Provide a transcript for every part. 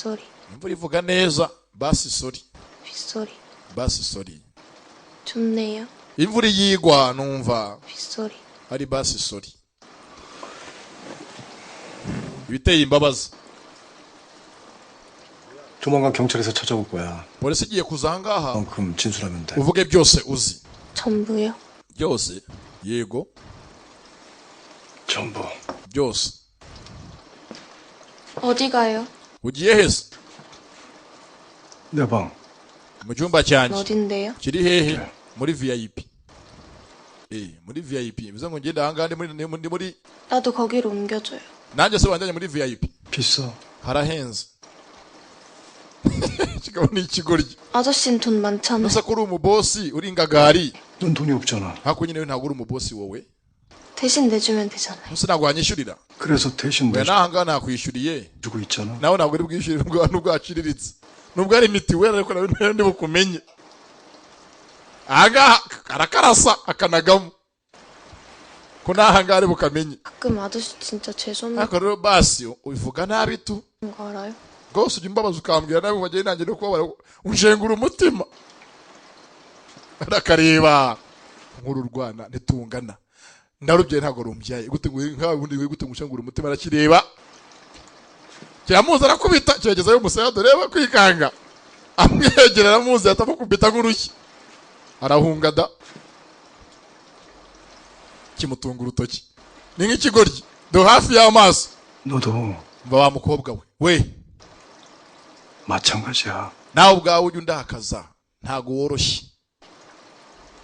빗소리, Imvura ivuga neza, basi sorry. 빗소리. Basi sorry. 좋네요. Imvura iyigwa numva 빗소리. ari basi sorry ibiteye imbabazi. 조만간 경찰에서 찾아올 거야. Polisi igiye kuza ahangaha. 만큼 진술하면 돼. Uvuge byose uzi. 전부요? Byose, yego. 전부. Byose. 어디 가요? Ugiye heza? 내 방. Mu cyumba cyanjye. 어딘데요? Kiri hehe? Muri VIP. Muri VIP bivuze ngo ngende ahangaha ndi muri ndi muri 나도 거기로 옮겨줘요. Nanjye se wanjyanye muri VIP? 비싸. Harahenze. Kikaba ni ikigoryi. 아저씨는 돈 많잖아요. Nuse ko uri umubosi, uri ingagari. 넌 돈이 없잖아. Hakuno nyine ntabwo uri umubosi wowe. 대신 내주면 되잖아요. Nuse ntabwo wanyishyurira? 그래서 대신 Oya, n'ahangaha nakwishyuriye. 내주고 있잖아. Nawe ntabwo uri bwishyurire nubwo waciriritse, nubwo ari mitiweli, ariko nawe nayo ndi bukumenye. Ahangaha arakarasa akanagamo ko n'ahangaha ari bukamenye. 가끔 아저씨 진짜 재수없는 Ariko rero basi ubivuga nabi tu. 거 알아요? Rwose ujya umbabaza ukambwira nabi, wagiye nanjye no kubabara unshengura umutima. Arakareba nk'uru rwana ntitungana, ndarubyaye ntabwo rumbyaye gute ngo nkawe ubundi gute ngo ushengura umutima. Arakireba kiramuzi, arakubita cyegezayo umusaya. Dore kwikanga amwegera aramuzi, atamukubita nk'urushyi arahunga da. Kimutunga urutoki ni nk'ikigoryi do hafi y'amaso. 너도 Mva wa mukobwa we we. 마찬가지야. Nawe ubwawe ujya undakaza, ntabwo woroshye.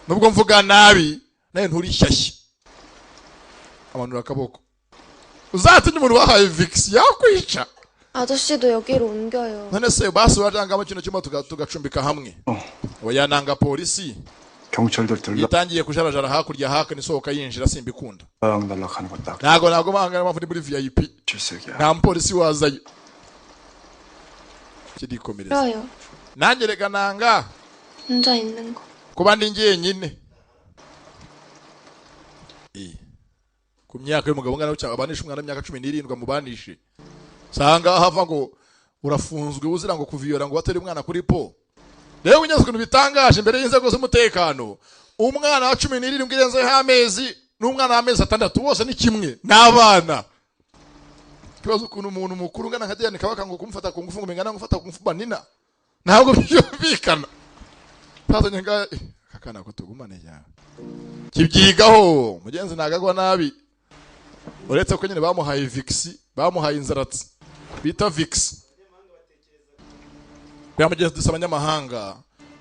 Nubwo mvuga nabi, nawe nturi shyashya. Amanura akaboko. Uzatinye umuntu wahaye Vicks yakwica. 아저씨도 여기로 옮겨요. None se basi urajangamo kino cyumba tugacumbika hamwe? Oya, nanga polisi. 경찰들 Itangiye kujarajara hakurya hakuno, isohoka yinjira, simbikunda. 들락날락하는 거 딱 Ntabwo mahanga mpamvu ndi muri VIP. 질색이야. Nta mupolisi wazayo, kirikomereza. 싫어요. Nanjye reka nanga 혼자 있는 거. Kuba ndi njyenyine. Ku myaka y'umugabo ungana gutya abanisha umwana w'imyaka 17, amubanishe sanga hava ngo urafunzwe uzira ngo kuviyora ngo watere umwana kuri po. Rero unyaze ukuntu bitangaje imbere y'inzego z'umutekano, umwana wa 17 irenzeho amezi n'umwana w'amezi 6 bose ni kimwe, n'abana. Ikibazo ukuntu umuntu mukuru ungana nka Diane Kabaka ngo kumufata ku ngufu ngo bingana gufata ku ngufu banina, ntabwo byumvikana. Tazanye nga akana ko tugumane yawe kibyigaho mugenzi ntabwo agwa nabi, uretse ko nyine bamuhaye Vicks, bamuhaye inzaratsi bita Vicks. Ya mugenzi dusa, abanyamahanga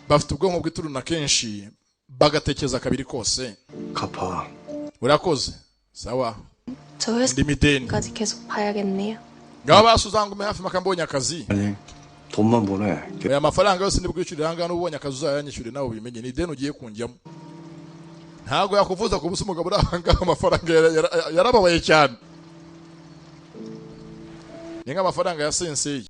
bafite ubwonko bw'ituruna, kenshi bagatekereza kabiri kose. 갚아. Urakoze, sawa. 저 Ndi mideni. 회사까지 계속 봐야겠네요. Ngaho basi uzangume hafi mpaka mbonye akazi. 아니, 돈만 보내. Aya mafaranga yose ndibwishyurira ahangaha, n'ubonye akazi uzayanyishyure. Nawe ubimenye ni ideni ugiye kunjyamo. Ntabwo yakuvuza ku busa umugabo uri ahangaha, amafaranga yarababaye cyane, ni nk'amafaranga ya sensei.